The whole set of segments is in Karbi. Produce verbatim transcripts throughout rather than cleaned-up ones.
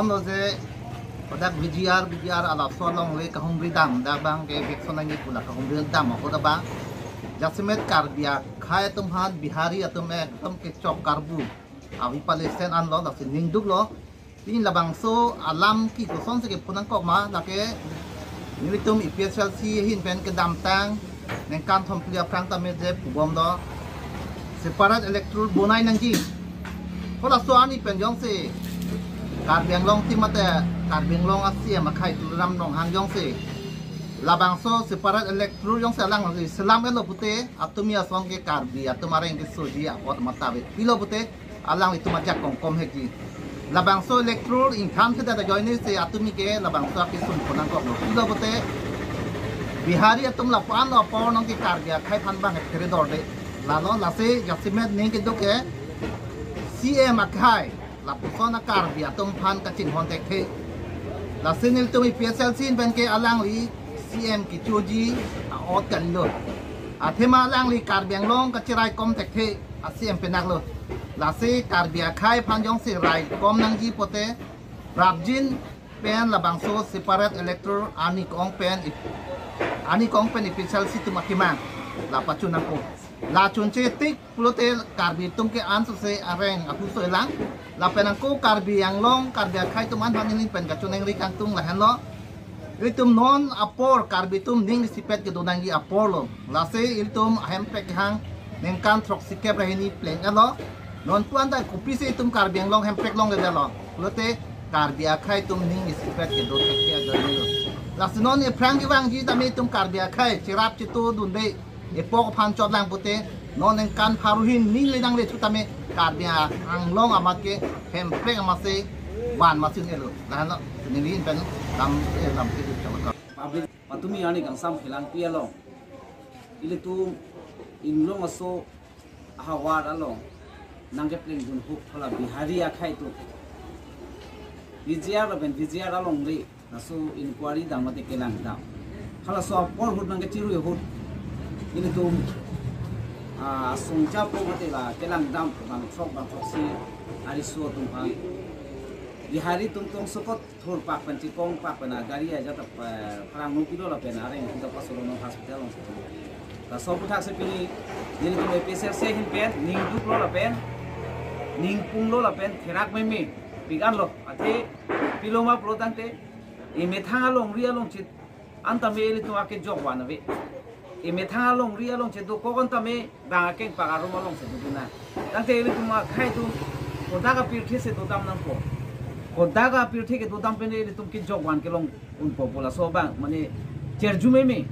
Lo je, pada VGR, VGR alapso alongle kahumri dam, dak abang ke eviction nangji pu la kahumri dam ahut abang, jasemet Karbi akhei atum aphan Bihari atum ekdom kechok karbu avi pale sen anlo, lasi ningduklo. Pini labangso alam ke kosonsi kepu nangkok ma, lake nelitum APHLC ahin pen kedamtang ningkan thomphli aphrang tame je pubom do, separate electoral bonai nangji. Halaso arni pen jongsi Karbi Anglong atum mate Karbi Anglong a-CEM akhei Tuliram Ronghang jongsi labangso separate electoral jongsi alangli selam-etlo pute, atumi ason ke Karbi atum areng kesoji apot mata ave. Pilo pute, alanglitum ajakong kom hekji. Labangso electoral ingthan theda ajoine si atumi ke labangso akesung pu nangkoklo. Pilo pute, Bihari atum lapu-an lo apor nong ke Karbi akhei aphan bang hek kere dorde. Lalo lasi jasemet ning keduk ke CEM akhei lapuson a-Karbi atum aphan kachinghon thekthe. Lasi nelitum APHLC ahin pen ke alangli CEM kechoji a'ot kalilo. Athema alangli Karbi Anglong kacheraikom thekthe a-CEM penaklo. Lasi Karbi akhei aphan jongsi raikom nangji pute, prapjin pen labangso separate electoral arni ke-ong pen ip-, arni ke-ong pen APHLC atum akemang la pachun nangkok. La chunche tik pulote Karbi atum ke ansose areng ahuso elang. Lapen ako Karbi Anglong, Karbi akhei atum an han ning pen kachoningri kangtung lahenlo. Ilitum non apor Karbi atum ning isipet kedo nangji apor lo. Lasi ilitum ahempek hang ningkan throksikep ra hini pleng-etlo. Non pu-an ta kopisi itum Karbi Anglong hempek longledetlo. Pulote Karbi akhei atum ning isipet kedo thekthe ajoine lo. Lasi non ephrang kevangji tame itum Karbi akhei cherap chetu dunde, epok aphan chotlang pute, non ningkan pharo hini ning le nangle thu tame Karbi Anglong amat ke hemprek amatsi van masi un-elo. Lahenlo, neli pen lam, eh, lam ke chot ka. Public, patumi arni kangsam phelang pi along, ilitum inglong aso ahawar along nangkepleng dun hup hala Bihari akhei atum VGR lapen VGR alongle laso inquiry dam mate kelang dam. Halaso apor ahut nangkechiru ahut ilitum, ah, asongja apo mate la kelang dam bangthrok bangthroksi ariso atum aphan, Bihari atum tongsokot thurpak pen chikongpak pen agari ajat, eh, pherangno pilo lapen areng kita pasolo non hospital along. Laso aputhak si pini nelitum APHLC ahin pen ningduklo lapen ningpunglo lapen therak meme pik-anlo. Athe pilo ma pulo tangte, emethang alongri along chit an tame ilitum akejok van ave. Emethang alongri along chedokok an tame bang akeng pak arum alongsi dodun nang. Tangte ilitum akhei atum kodak apirthe si dodam nangpo. Kodak apirthe kedodam pen ilitum kejok van kelong unpo pu laso abang mane cherju meme.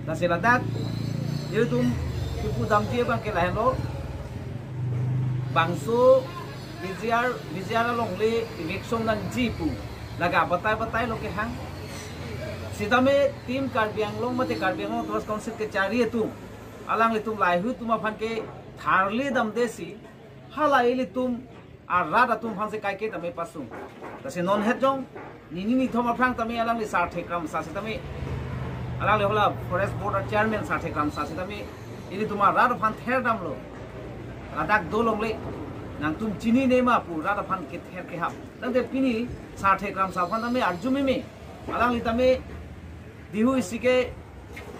Lasi ladak ilitum kepu damji abang ke lahenlo. Bangso VGR, VGR alongle eviction nangji pu laga batai batai lo kehang. Sitame Team Karbi Anglong mate Karbi Anglong Autonomous Council kechari atum, alanglitum lahei atum aphan ke tharli damde si, hala ilitum arat atum aphan si kaike tame pasung. Lasi non het jong, nini nithom aphrang tame alangli Sarthe Kramsa sitame, alangli hala Forest Board a-chairman Sarthe Kramsa sitame ilitum arat aphan ther damlo. Ladak dolongle, nangtum chinine ma pu rat aphan kether kehap. Tangte pini Sarthe Kramsa aphan tame arju meme. Alangli tame dihu isi ke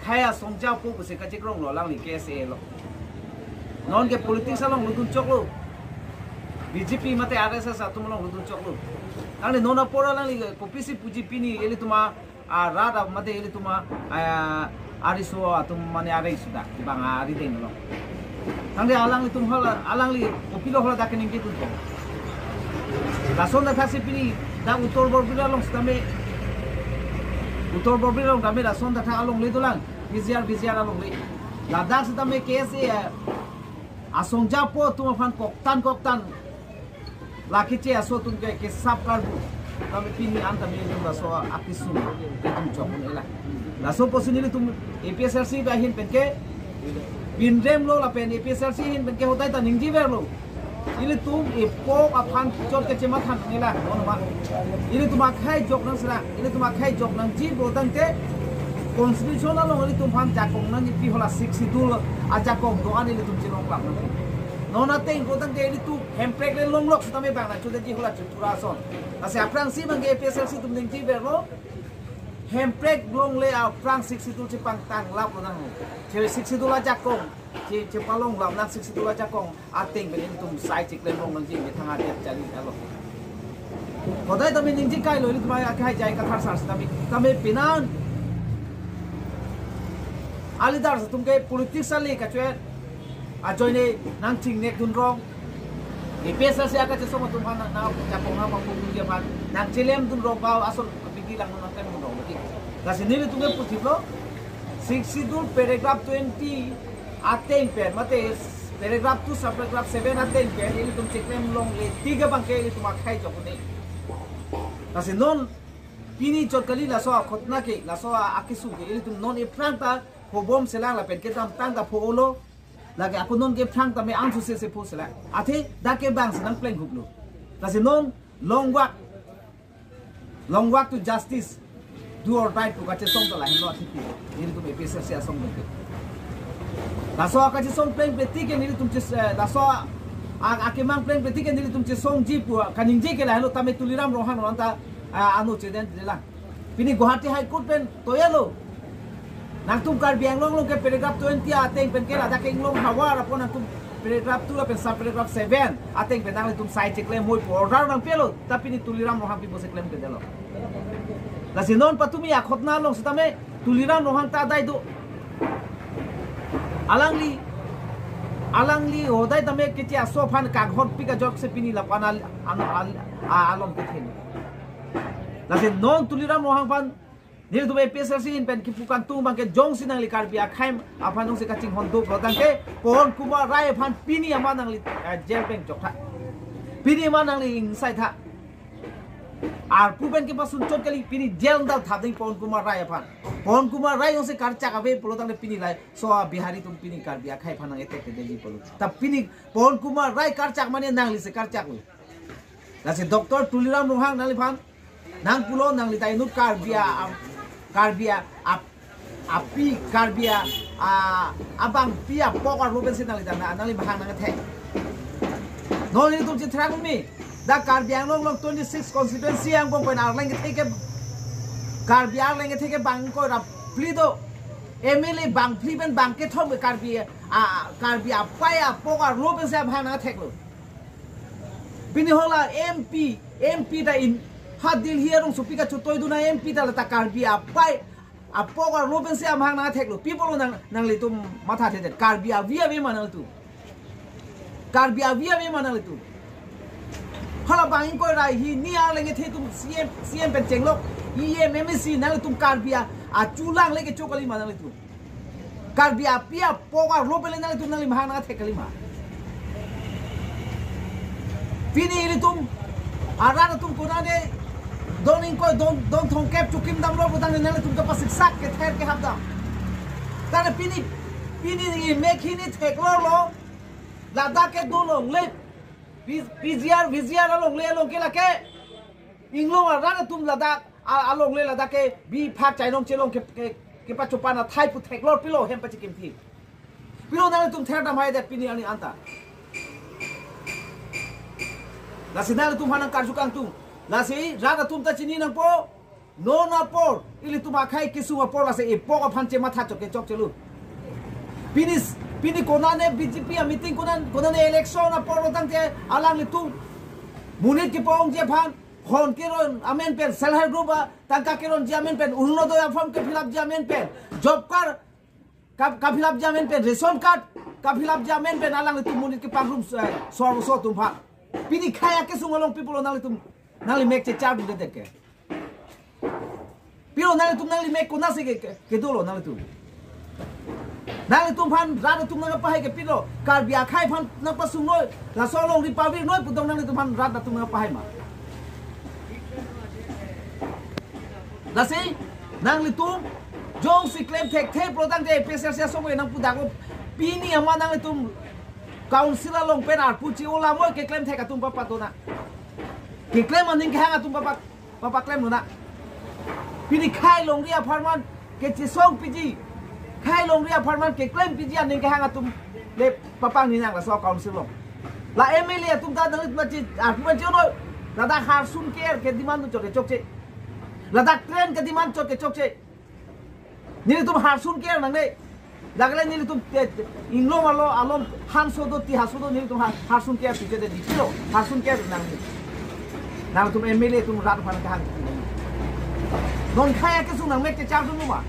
khei asongja apo pusi kachekronglo, alangli KSA lo. Non ke politics along lutun choklo. BJP mate RSS atum along lutun choklo. Alangli non apor alangli kopisi puji pini ilitum a, arat mate ilitum a, a, ariso atum mane areng suda bang arideng lo. Tangte alanglitum hala, alangli kopilo hala dak keningje dunpo. Lason dak si pini dak Uttor Borbil along sitame, Uttor Borbil along tame lason dak alongle dolang, VGR, VGR alongle. Ladak sitame KSA asongja apo atum aphan koktan koktan la keche aso atum ke kesap karbu tame pini an tame ilitum laso akesung itum chok un-ela. Laso apotsi nelitum APHLC ahin pen ke pinrem lo lapen APHLC ahin pen ke hotai ta ningjeverlo. Ilitum epok aphan chot kechematha un-ela, non ma. Ilitum akhei jok nang sera, ilitum akhei jok nangji pu tangte constitution along ilitum aphan jakong nangji pi hala Sixth Schedule ajakong do-an ilitum chelong klap nang. Non ateng ko tangte ilitum hemprek le longlok sitame bang nangchodetji hala Tripura ason. Lasi aphrangsi bang ke A P H L C atum ningjeverlo. Hemprek longle aphrang Sixth Schedule chepangtanglaplo nang. Che Sixth Schedule ajakong, che, chepalonglap nang Sixth Schedule ajakong ateng pen ilitum sai cheklem long nangji methang adet chali alo. Hodai tame ningje kailo ilitum akhai jai kathar sar sitame, tame pinan a-leaders atum ke politics ale kachoet ajoine nangchingnek dunrong. A P H L C akachesong atum aphan nang, nang jakong nang mangpung dia aphan nangchelemdunrong, bau ason bidi lang nangklemdunrong bidi. Lasi nelitum ke puthiplo, Sixth Schedule paragraph twenty ateng pen, mate paragraph two subparagraph seven ateng pen ilitum cheklem longle tik abang ke ilitum akhai jok un-e. Lasi non pini chot kali laso akhotna ke, laso a-, akesung ke ilitum non ephrang ta phobom selang lapen kedamtang ta pho-olo. Lake ako non ke ephrang tame angsose se pho selang. Athe dak ke bang se nangplengkuklo. Lasi non long walk, long walk to justice, do or die pu kachesong ta lahenlo athe pi. Nelitum A P H L C asong pen ke. Laso akachesong plengple tik ke nelitum ches-, eh, laso a-, akemang plengple tik ke nelitum chesongji pu kaningje ke lahenlo, tame Tuliram Ronghang non ta, ah, ano cheden de lang. Pini Guwahati High Court pen toyalo. Nangtum Karbi Anglong along ke paragraph twenty ateng pen ke ladak ke inglong havar apot nangtum paragraph two lapen subparagraph seven ateng pen nanglitum sai cheklem moi pu order nangpilo. Ta pini Tuliram Ronghang pi bose klemkledetlo. Lasi non patumi akhotna along sitame Tuliram Ronghang ta adai do. Alangli, alangli hodai tame keche aso aphan kanghon pik ajok se pini lapu-an al-, ano al-, a-, along kethe. Lasi non Tuliram Ronghang aphan nelitum A P H L C ahin pen kipu kangtung abang ke jongsi nangli Karbi akhei aphan jongsi kachinghon do pulo tangte Pawan Kumar Rai aphan pini amat nangli, eh, jail pen chok tha. Pini amat nangli ingsai tha. Arpu pen kepasun chot kali, pini jail dal thap ding Pawan Kumar Rai aphan. Pawan Kumar Rai jongsi karchak ave pulo tangte pini laso a-Bihari atum pini Karbi akhei aphan nang-attack ke deji pulo. Ta pini Pawan Kumar Rai karchak mane nangli se karchaklo. Lasi Doctor Tuliram Ronghang nangliphan nangpulo, nangli ta inut Karbi a, Karbi a, ap-, api Karbi a, a, abangpi apok arlo pensi nangli ta na, nangli mahang nangthek. Non ilitum chithrang mi, dak Karbi Anglong along twenty-six constituency angbong pen arleng kethe ke, Karbi arleng kethe ke bang ingkoi ra phli do. M L A bang phli pen bang kethom ke Karbi a, Karbi apai apok arlo pensi amahang nangtheklo. Pini hala M P, M P ta in, ha Delhi arongsopi kachotoi dun a-M P ta la ta Karbi apai apok arlo pensi amahang nangtheklo. Pi pulo nang, nanglitum mathathedet. Karbi avi ave ma nanglitum. Karbi avi ave ma nanglitum. Hala bang ingkoi ra hini arleng kethe atum C M, C M pen chenglok, E M, M A C nanglitum Karbi a, achulang le kecho kali ma nanglitum. Karbi api apok arlo pen le nanglitum nangli mahang nangthek kali ma. Pini ilitum arat atum konane don ingkoi don, don thomkep chokim damlo pu tangte nanglitum kapasiksak kether kehap dam. Tangte pini, pini imek hini theklorlo, ladak ke dolongle, P-, P G R, V G R alongle along ke lake inglong arat atum ladak a-, alongle ladak ke biphak chainong chelong ke, ke, kepachopan athai pu theklor pilo hem pachikimthi. Pilo nanglitum ther damhaidet pini arni anta. Lasi nanglitum aphan nangkarju kangtung. Lasi rat atum ta chini nangpo. Non apor, ilitum akhei kesung apor lasi epok aphan chematha chok ke chokchelo. Pini, pini konane B J P a-meeting konan, konane election apor lo tangte alanglitum monit kepa-ongji aphan, phone keron amen pen, self help group a tangka keronji amen pen, Orunodoi a-form ke-fill up ji amen pen, job card ka, ka-fill up ji amen pen, ration card ka-fill up ji amen pen alanglitum monit kepangrum, eh, sorboso atum aphan. Pini khei akesung along pi pulo nanglitum, nangli mek chechar dundedet ke. Pilo nanglitum nangli mek konatsi ke, ke, kedolo nanglitum. Nanglitum aphan rat atum nangpahai ke pilo. Karbi akhei aphan nangpasung noi. Laso alongri pavir noi pu tong nanglitum aphan rat atum nangpahai ma. Lasi nanglitum jongsi klem thekthe pulo tangte A P H L C asong nangpu daklo. Pini amat nanglitum council along pen arpu chi-o lamoi keklem thek atum papadona. Keklem aning kehang atum papa, papaklem lona. Pini khei longri apharman kechesongpiji, khei longri apharman keklempiji aning kehang atum le papangni nang laso council along. La M L A atum ta nang ma chi arpu ma chi ono. Ladak harsun care ke demand chot ke chokche. Ladak train ke demand chot ke chokche. Nelitum harsun care nangne. Lagale nelitum te inglong alo alom hanso do ti haso do nelitum har- harsun care pite de dipilo. Harsun care nangne. Nangtum M L A atum rat aphan kahang. Non khaya kesung nangmek kechardun ma.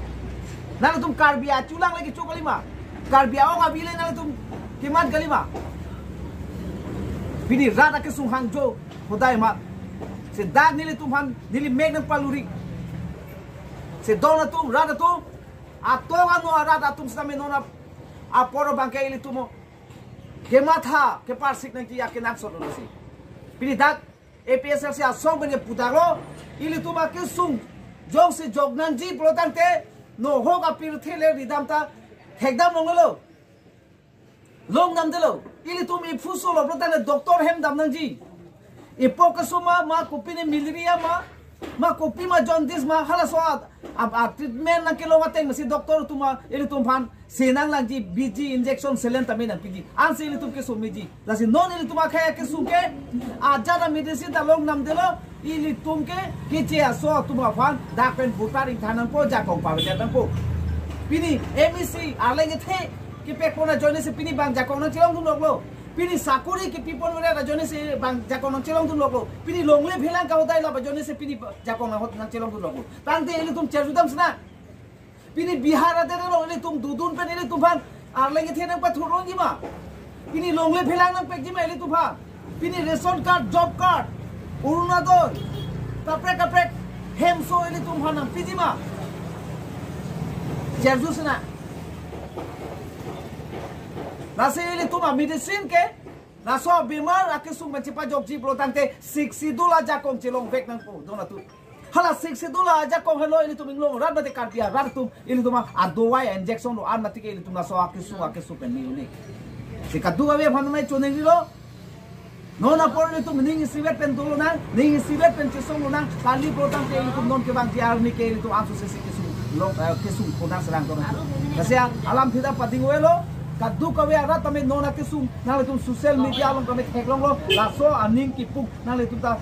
Nangtum Karbi achulang lagi chok kalima. Karbi aong abile nangtum kemat kalima. Pini rat akesung hangjo hodai ma. Sedak nelitum aphan neli mek nangpaluri. Sedon atum, rat atum, atong ano arat atum sitame non ap- apor abangke ilitum kematha keparsik nangji akenangsot lo si. Pini dak A P H L C asong pen ke pudaklo, ilitum akesung jongsi jok nangji pulo tangte nohok apirthe le ridam ta thekdam longlo. Long namdelo, ilitum iphu solo pulo tangte doctor hem dam nangji. Ipo kesung ma, ma kopine malaria ma, ma kopi ma jaundice ma, halaso a, a, a treatment nangkelong ateng masi doctor atum ma, ilitum aphan se nanglangji, biji, injection, saline tame nangpiji. Ansi ilitum kesung meji. Lasi non ilitum akhai akesung ke, ajat a medicine ta long namdelo, ilitum ke, keche aso atum aphan, dak pen voter ingthan nangpo, jakong pavedet nangpo. Pini M E C, arleng ethe, kepekpon ajoine si pini bang jakong nangchelongdun loklo. Pini sakori kepipon vedet ajoine si bang jakong nangchelongdun loklo. Pini longle phelang kahodai lap ajoine si pini ba- jakong nang hot nangchelongdun loklo. Tangte ilitum cherjudam sina. Pini Bihar adelong ilitum dodun pen ilitum aphan arleng ethe nangpathurongji ma. Pini longle phelang nangpekji ma ilitum aphan. Pini ration card, job card, Orunodoi, kaprek kaprek hemso ilitum aphan nangpiji ma. Cherju sina. Lasi ilitum a medicine ke, laso bimar akesung pen chepajokji pulo tangte Sixth Schedule ajakong chelongvek nangpo, don atum. Hala Sixth Schedule ajakong helo ilitum inglong rat mate Karbi arat atum ilitum a adowai injection lo an mati ke ilitum laso akesung akesung pen ni uni. Si kadokave aphan nangchoningrilo. Non apor ilitum ning isivet pen dolo nang, ning isivet pen chesong lo nang, kali pulo tangte ilitum non kevangji arni ke ilitum anso sesi kesung lo, eh, kesung kona serang don atum. Kasi alamthe ta pading-oi lo, kadokave arat tame non akesung, nanglitum social media along tame theklonglo, laso aning kipung nanglitum ta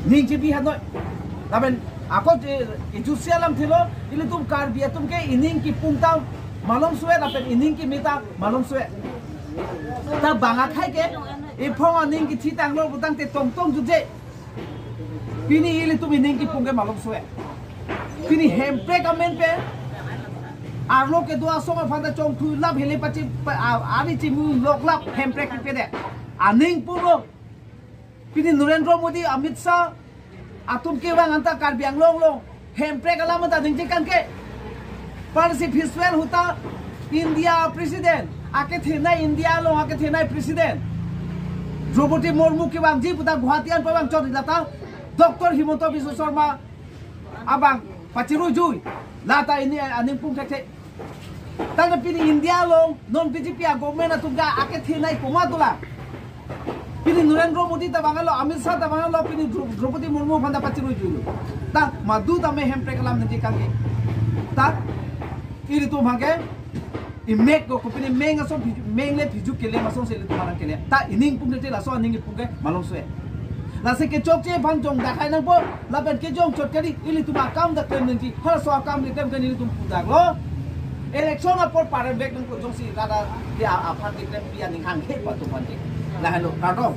ning chebi hanoi. Lapen ako je ejutsi alamthe lo, ilitum Karbi atum ke ining kipung ta malomso-et, lapen ining kimi ta malomso-et. Ta bang akhai ke, iphong aning kithitanglo pulo tangte tongtong jutje. Pini ilitum ining kipung ke malomso-et. Pini hemprek amen pen arlo kedo asong aphan ta chongthu lap hele pachi pa- a- ari chimu lok lap hemprek pipedet. Aning puro. Pini Narendra Modi, Amit Shah atum kevang anta Karbi Anglong along hemprek alam ta ningje kangke. Parsi Biswal Hota India President, akethenei India along akethenei President Droupadi Murmu kevangji puta Guwahati an pavang chot lata Doctor Himanta Biswa Sarma abang pachirui jui. Lata ini aning pung thekthe. Tangte pini India along non B J P a government atum ke akethenei komat dolang. Pini Narendra Modi ta bang alo, Amit Shah ta bang alo, pini Dro- Droupadi Murmu aphan ta pachirui jui lo. Ta madu tame hemprek alam ningje kangke. Ta ilitum aphan ke imek ko kopine meng ason phiju- meng le phiju kelem asonsi ilitum aphan kele. Ta ining pung thekthe, laso aning pung ke malomso-et. Lasi kechokche aphan jong dakhai nangpo, lapen kejong chot kali ilitum akam ta klem nangji, halaso akam keklem ke ilitum pudaklo. Election apor paremvek nangpo jongsi lada dia aphan keklem pi aning hanghe pa atum aphan ke. Lahelo, kardom.